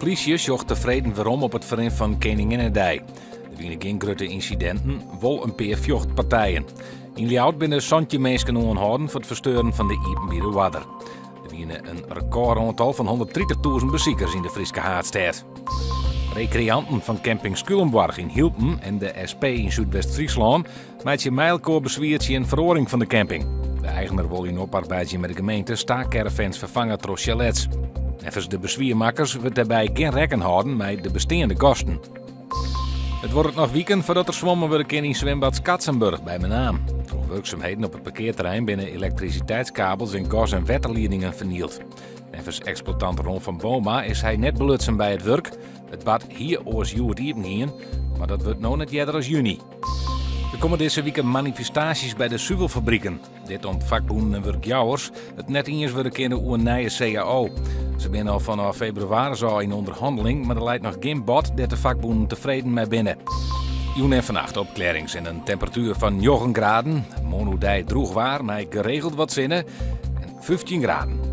plysje sjocht tefreden werom op it ferrin fan Keninginnedei. Der wiene gjin grutte ynsidinten, wol in pear fjochtpartijen. Yn Ljouwert binne 17 minsken oanhâlden foar it fersteuren fan de iepenbiere oarder. Der wiene in rekôroantal fan 130.000 besikers yn de Fryske haadstêd. Rekreanten fan camping Skulenboarch yn Hylpen en de SP yn Súdwest-Fryslân meitsje mei elkoar beswier tsjin feroaring fan de camping. De eigener wol yn oparbeidzjen mei de gemeente staakcaravans ferfange troch sjalets. Neffens de beswiermakkers wurdt dêrby gjin rekken hâlden mei de besteande gasten. It duorret noch wiken foardat der swommen wurde kin yn swimbad Skatzenburg by Menaam. Troch wurksumheden op it parkearterrein binne elektrisiteitskabels en gas- en wetterliedingen fernield. Neffens eksploitant Ron van Boma is hy net belutsen by it wurk. It bad hie oars hjoed iepen gien, mar dat wurdt no net earder as juny. Der komme dizze wike manifestaasjes by de suvelfabriken. Dit om't fakbûnen en wurkjouwers it net iens wurde kinne oer in nije cao. Se binne al fanôf febrewaris ôf yn ûnderhanneling, mar der leit noch gjin bod dêr't de fakbûnen tefreden mei binne. Jûn en fannacht opklearrings en in temperatuer fan 9 graden. Moarn oerdei drûch waar mei geregeld wat sinne en 15 graden.